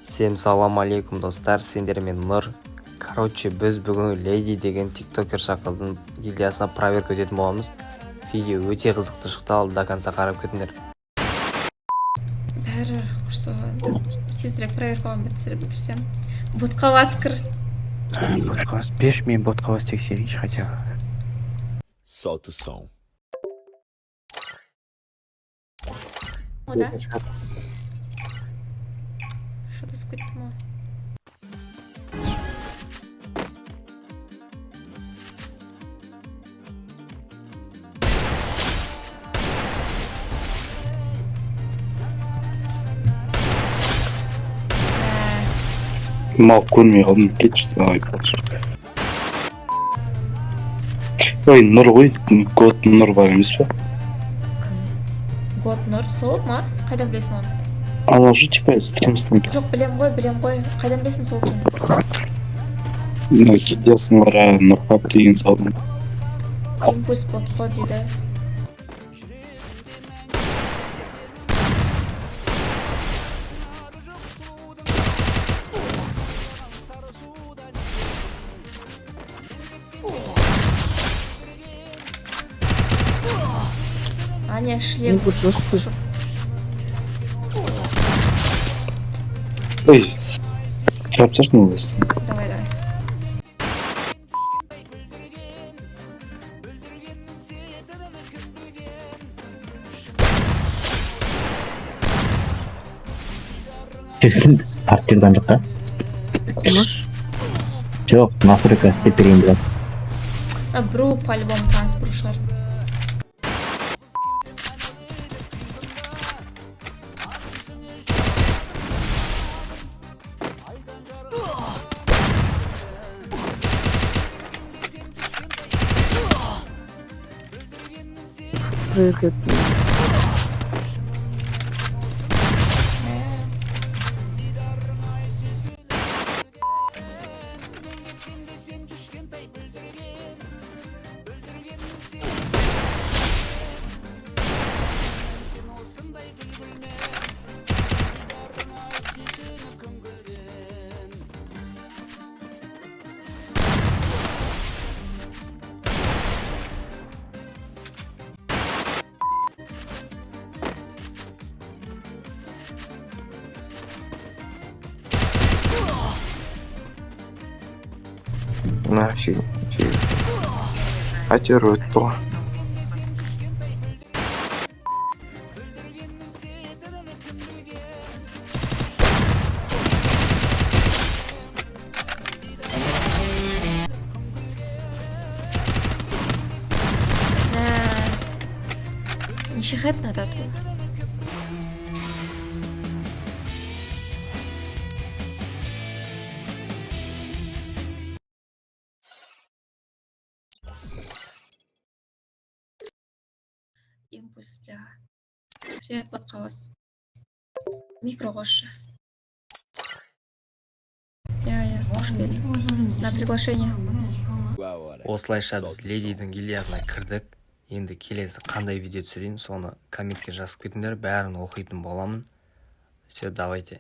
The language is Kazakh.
Всем салам алейкум, достар! Сендермен Нұр. Короче, біз бүгін Леди деген тиктокерша қыздың гильдиясына проверка өтетін боламыз. Видео өте қызықты шықты, ал до конца қарап кетіңдер. Бәрі құрсаған. Тезірек проверканы бітірсем. Ботқа бас, кір. Ботқа бас берші, мен ботқа бас тексерейінші хотя бы. Solta o som. О, да? Шатасып кеттім ғой. Мә, Мал, көрмей қалдым, кетші. Ой, ой, Нұр ғой, Год Нұр бар емес па? Кім? Год Нұр сол ма? Қайдан білесің оны? Анау же типа стрим істеген. Жоқ, білем ғой, білем ғой. Қайдан білесің сол екенін? Мына гильдиясын қара, Нұрхаб деген салдым. Импульс ботқо дейді. Аня, шлем. Импульс жесткий. Ой, шығарып тасташы мына. Давай, давай. Шіркін, тартып жүрген жаққа. Можешь? Жоқ, настройка істеп берейін деп. А, біреу по-любому таныс біреу шығар. Проверка өттім. Мә. Нафиг, нафиг. Әйтеуір өтті ғой. Мә. Неше хет надо тут? Импульс, бля. Привет, ботқабас. Микро қосшы. Иә, иә, қош келдің. На приглашение. Осылайша біз Ледидің гильдиясына кірдік. Енді келесі қандай видео түсірейін, соны комментке жазып кетіңдер, бәрін оқитын боламын. Все, давайте.